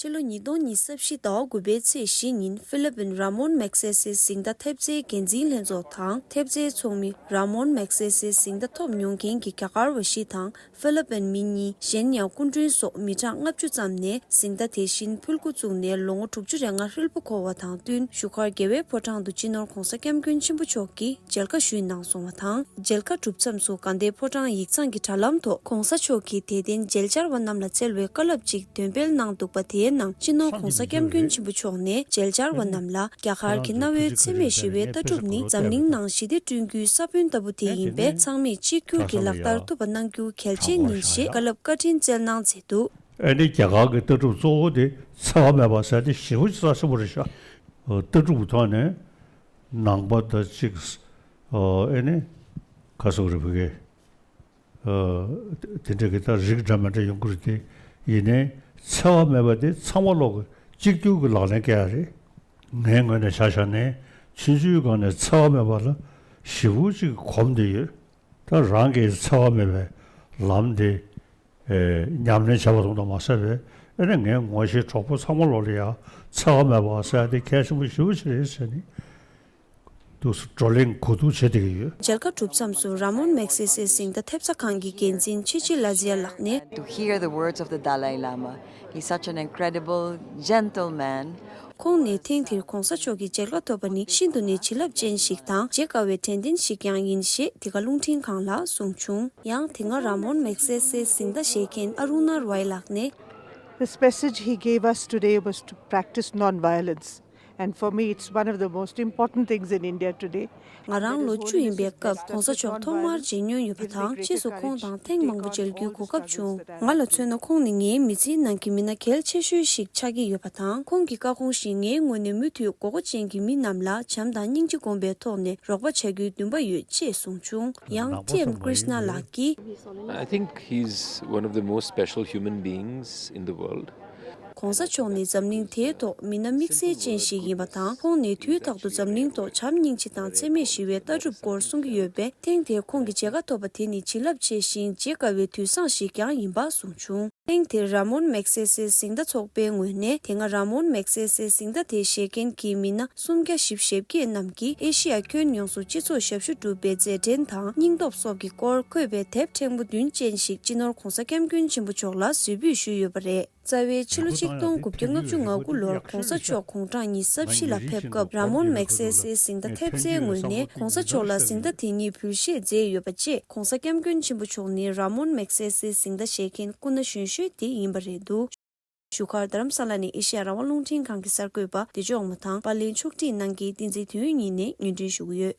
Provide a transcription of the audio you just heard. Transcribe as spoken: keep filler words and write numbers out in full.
ཕྱི་ལོ་ཉིས་སྟོང་ཉི་ཤུ་རྩ་བཞི་ཟླ་བ་དགུ་པའི་ཚེས་བཞི་ཉིན་ཧྥི་ལི་པིན་ར་མོན་མེག་སེ་སེ་གཟེངས་རྟགས་ཐེབས་རྩའི་འགན་འཛིན་ལྷན་ཚོགས་དང་ཐེབས་རྩའི་ཚོགས་མི། ར་མོན་མེག་སེ་སེ་གཟེངས་རྟགས་ཐོབ་མྱོང་མཁན་གྱི་རྒྱ་གར་བ་བཞི་དང་ཧྥི་ལི་པིན་མི་གཉིས། གཞན་ཡང་སྐུ་མགྲོན་སོགས་མི་གྲངས་ལྔ་བཅུ་ཙམ་ནས་གཟེངས་རྟགས་དེ་བཞིན་ཕུལ་འགོ་བཙུགས་ནས་ལོ་ངོ་དྲུག་ཅུ་རེ་ལྔ་ཧྲིལ་པོ་འཁོར་བ་དང་བསྟུན། བཞུགས་སྒར་རྒྱལ་བའི་ཕོ་བྲང་དུ་སྤྱི་ནོར་༧གོང་ས་༧སྐྱབས་མགོན་ཆེན་པོ་མཆོག་གིས་མཇལ་ཁ་ཞུས་གནང་སོང་བ་དང་། མཇལ་ཁ་གྲུབ་མཚམས་སུ་དགའ་ལྡན་ཕོ་བྲང་ཡིག་ཚང་གི་དྲ་ལམ་ཐོག་༧གོང་ས་མཆོག་གིས་དད་ལྡན་མཇལ་བཅར་བ་རྣམས་ལ་སྩལ་བའི་བཀའ་སློབ་ཅིག་འདོན་སྤེལ་གནང་འདུག་པ། དེའི་ནང་སྤྱི་ནོར་༧གོང་ས་༧སྐྱབས་མགོན་ཆེན་པོ་མཆོག་ནས་མཇལ་བཅར་བ་རྣམས་ལ། རྒྱ་གར་གྱི་གནའ་བོའི་འཚེ་མེད་ཞི་བའི་ལྟ་གྲུབ་ནི་འཛམ་གླིང་ནང་ཞི་བདེ་བསྐྲུན་རྒྱུའི་ས་བོན་ལྟ་བུ་དེ་ཡིན་པས། ཚང་མས་གཅིག་གྱུར་གྱིས་ལག་བསྟར་ཐུབ་པ་གནང་རྒྱུ་གལ་ཆེན་ཡིན་ཞེས་བཀའ་སློབ་བཀའ་དྲིན་སྩལ་གནང་མཛད་འདུག། ཨ་ནི་རྒྱ་གར་གྱི་ལྟ་གྲུབ་གཙོ་བོ་དེ་འཚེ་བ་མེད་པ་ཟེར་དེ་ཞེ་པོ་ཅིག་རྩ་ཆེན་པོ་རེད་ཤག། ལྟ་གྲུབ་ཀྱི་ཐོག་ནས་ནང་པ་དང་གཅིག། ཨ་ནི་ཁ་སོག་རེ་བུ་གེ། དེ་འདྲ་གི་ད་རིགས་འདྲ་མི་འདྲ་ཡོང་གི་རེད་དེ། ཡིན་ནའི་འཚེ་བ་མེད་པ་དེ་ཚང་མ་ལོག་གི་གཅིག་གྱུར་གྱི་ལག་ལེན་བཀལ་ཡ་རེད། ངའི་ངོས་ནས་ཆ་བཞག་ནས་ཆུང་ཆུང་སྒང་ནས་འཚེ་བ་མེད་པ་ལ་ཞེ་པོ་ཅིག་གོམས་བསྡད་ཡོད། ད་རང་གིས་འཚེ་བ་མེད་པའི་ལམ་དེ་ཨེ་ཉམས་ལེན་བྱས་པ་ཙམ་དུ་མ་ཟད་པའི། ཨེ་ནས་ངའི་ངོ་ཤེས་གྲོགས་པོ་ཚང་མ་ལོག་ལ་ཡང་འཚེ་བ་མེད་པ་ཟེར་ཡ་དེ་གལ་ཆེན་པོ་ཞེ་པོ་ཅིག་རེད་ཟེར་ནས་འདུག་སེ་བགྲོ་གླེང་གོ་བསྡུར་བྱེད་བསྡད་ཀྱི་ཡོད། མཇལ་ཁ་གྲུབ་མཚམས་སུ་ར་མོན་མེག་སེ་སེ་གཟེངས་རྟགས་ཐེབས་རྩ་ཁང་གི་འགན་འཛིན་ཆི་ཆི་ལ་ཛི་ཡ་ལགས་ནས། To hear the words of the Dalai Lama. He's such an incredible gentleman. ཁོང་ནས་ཐེངས་འདིར་གོང་ས་མཆོག་གི་མཇལ་ཁ་ཐོབ་པ་ནི་ཤིན་ཏུ་ནས་བྱིན་རླབས་ཅན་ཞིག་དང་བརྗེད་དཀའ་བའི་དྲན་རྟེན་ཞིག་ཀྱང་ཡིན་ཞེས་འདི་ག་རླུང་འཕྲིན་ཁང་ལ་གསུངས་བྱུང་། ཡང་དེ་སྔ་ར་མོན་མེག་སེ་སེ་གཟེངས་རྟགས་བཞེས་མཁན་ཨ་རུ་ན་རོའི་ལགས་ནས། This message he gave us today was to practice non-violence. And for me, it's one of the most important things in India today. ང་རང་ལོ་བཅུ་ཡིན་པའི་སྐབས་གོང་ས་མཆོག་ཐོག་མར་མཇལ་མྱོང་ཡོད་པ་དང་། རྗེས་སུ་ཁོང་དང་ཐེངས་མང་པོ་མཇལ་རྒྱུའི་གོ་སྐབས་བྱུང་། ང་ལ་མཚོན་ན་ཁོང་ནི་ངའི་མི་ཚེའི་ནང་གི་མི་སྣ་གལ་ཆེ་ཤོས་ཤིག་ཆགས་ཀྱི་ཡོད་པ་དང་། ཁོང་གི་བཀའ་དགོངས་བཞིན་ངའི་ངོས་ནས་མུ་མཐུད་མགོ་སྐོར་ཅན་གྱི་མི་རྣམས་ལ་བྱམས་དང་སྙིང་རྗེ་སྒོམ་པའི་ཐོག་ནས་རོགས་པ་བྱ་རྒྱུའི་འདུན་པ་ཡོད་ཅེས་གསུངས་བྱུང་། ཡང་ཊི་ཨེམ་ཀྲིཤ་ན་ལགས་ཀྱིས། I think he's one of the most special human beings in the world. གོང་ས་མཆོག་ནི་འཛམ་གླིང་དེའི་ཐོག་མི་སྣ་དམིགས་བསལ་ཅན་ཞིག་ཡིན་པ་དང་། ཁོང་ནི་དུས་རྟག་ཏུ་འཛམ་གླིང་ཐོག་བྱམས་སྙིང་རྗེ་དང་འཚེ་མེད་ཞི་བའི་ལྟ་གྲུབ་སྐོར་གསུང་གི་ཡོད་པས། ཐེངས་དེར་ཁོང་གི་མཇལ་ཁ་ཐོབ་པ་དེ་ནི་བྱིན་རླབས་ཆེ་ཞིང་བརྗེད་དཀའ་བའི་དུས་བཟང་ཞིག་ཀྱང་ཡིན་པ་གསུངས་བྱུང་། ཐེངས་དེར་ར་མོན་མེག་སེ་སེ་གཟེངས་རྟགས་ཚོགས་པའི་ངོས་ནས། དེ་སྔ་ར་མོན་མེག་སེ་སེ་གཟེངས་རྟགས་དེ་བཞེས་མཁན་གྱི་མི་སྣ་སུམ་བརྒྱ་བཞི་བཅུ་ཞེ་བརྒྱད་རྣམས་ཀྱིས་ཨེ་ཤི་ཡ་ཁྱོན་ཡོངས་སུ་སྤྱི་ཚོགས་ཞབས་ཞུ་སྒྲུབ་པའི་མཛད་འཕྲིན་དང་སྙིང་སྟོབས་སོགས་ཀྱི་སྐོར་འཁོད་པའི་དེབ་ཕྲན་བུ་བདུན་ཅན་ཞིག་སྤྱི་ནོར་གོང་ས་སྐྱབས་མགོན་ཆེན་པོ་མཆོག་ལ་གཟིགས་འབུལ་ཞུས་ཡོད་པ་རེད། རྩ་བའི་ཕྱི་ལོ་ཆིག་སྟོང་དགུ་བརྒྱ་ལྔ་བཅུ་ང་དགུ་ལོར་གོང་ས་མཆོག་གུང་ཁྲན་ཉི་ཤུ་རྩ་བཞི་ལ་ཕེབས་སྐབས། ར་མོན་མེག་སེ་སེ་གཟེངས་རྟགས་ཐེབས་རྩའི་ངོས་ནས་གོང་ས་མཆོག་ལ་གཟེངས་རྟགས་དེ་ཉིད་འབུལ་བཞེས་མཛད་ཡོད་པ་བཅས། གོང་ས་སྐྱབས་མགོན་ཆེན་པོ་མཆོག་ནི་ར་མོན་མེག་སེ་སེ་གཟེངས་རྟགས་བཞེས་མཁན་སྐུ་ན་གཞོན་ཤོས་དེ་ཡིན་པ་རེད་འདུག། བཞུགས་སྒར་རྡ་རམ་ས་ལ་ནས་ཨེ་ཤེ་ཡ་རང་དབང་རླུང་འཕྲིན་ཁང་གི་གསར་འགོད་པ་བདེ་མཆོག་དབང་མོ་དང་པར་ལེན་ཕྱོགས་སྒྲིག་གནང་མཁན་བསྟན་འཛིན་དོན་གཉིས་ནས་སྙན་སྒྲོན་ཞུ་གི་ཡོད།